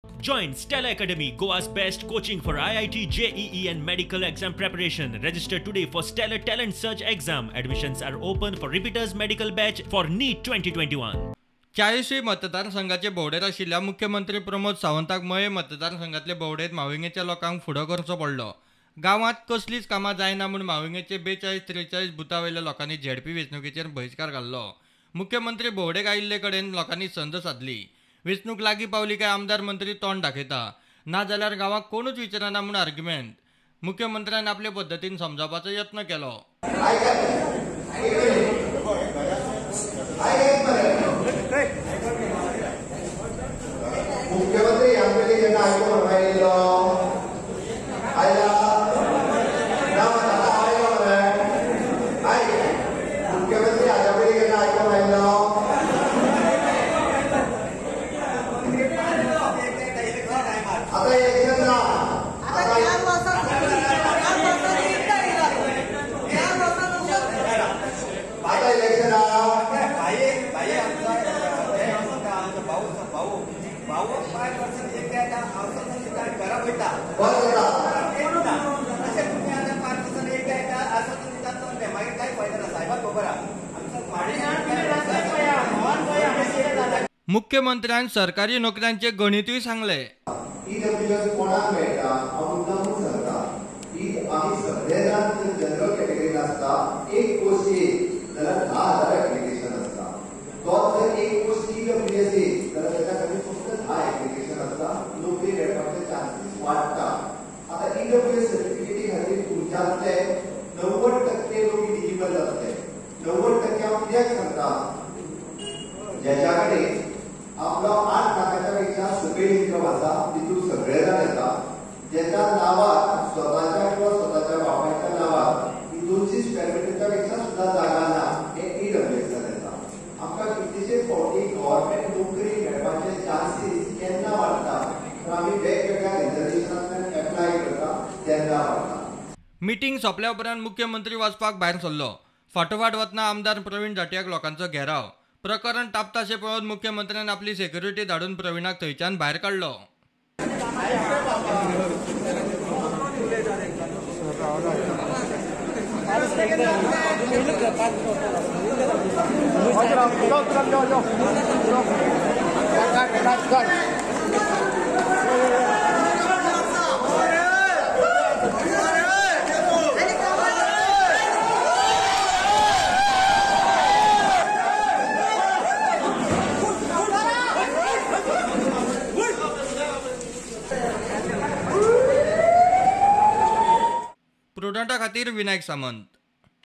Join Stella Academy, Goa's best coaching for IIT, JEE and medical exam preparation. Register today for Stellar Talent Search exam. Admissions are open for repeaters medical batch for NEET 2021. 40 मतदारसंघाचे भोंवडेर आशिल्ल्या मुख्यमंत्री प्रमोद सावंताक मये मतदारसंघातले भोंवडेत माविंगेच्या लोकांक फुडो करचो पडलो. गांवांत कसलीच कामां जायना म्हूण माविंगेचे 42-43 बुथा वयल्या लोकांनी झेडपी वेंचणुकेचेर बहिश्कार घाल्लो. मुख्यमंत्री भोंवडेक आयिल्ले कडेन लोकांनी संद सादली. वेंचणूक लागीं पावली काय आमदार मंत्री तोंड दाखयता, ना जाल्यार गांवाक कोणूच विचारना म्हूण आर्ग्युमेंट. मुख्यमंत्र्यान आपले पद्दतीन समजावपाचो यत्न केलो. मुख्यमंत्री मुख्यमंत्र्यान सरकारी नोकऱ्यांचे गणितूय सांगले. ईडब्ल्यूएस कोणाक मेळटा हांव मुद्दामूच सांगता की आमी सगळे जाण जनरल कॅटेगरीन आसता. एक पोस्ट येत जाल्यार 10,000 एप्लिकेशन आसता. तोच जर एक पोस्ट ईडब्ल्यूएस येत जाल्यार ताच्या खातीर फक्त 10 एप्लिकेशन आसता. नोकरी मेळपाचे चान्सीस वाडटा. आतां ईडब्ल्यूएस सर्टिफिकेटी खातीर तुमच्यांतले 90% लोक इलिजिबल जातले. 90% हांव कित्याक सांगता, ज्याच्या कडेन आपलो 8 लाखाच्या पेक्षा सकयल इन्कम आसा तितून सगळे जाण येता. ज्याच्या नावार स्वताच्या किंवा स्वताच्या बापायच्या नावार 200 स्क्वेअर मिटरच्या पेक्षा सुद्धा जागा ना, हे ईडब्ल्यूएसान येता. आमकां कितलेशे फावटी गव्हर्मेंट नोकरी मेळपाचे चान्सीस केन्ना वाडटा तर आमी वेगवेगळ्या रिजर्वेशनांतल्यान एप्लाय करता तेन्ना वाडटा. मिटींग सोंपल्या उपरांत मुख्यमंत्री वचपाक भायर सरलो. फाटोफाट वतना आमदार प्रवीण जाटियाक लोकांचो घेराव. प्रकरण तापताशें पळोवन मुख्यमंत्र्यान आपली सेक्युरिटी धाडून प्रवीणाक थंयच्यान भायर काडलो. प्रुडंटा खातीर विनायक सामंत.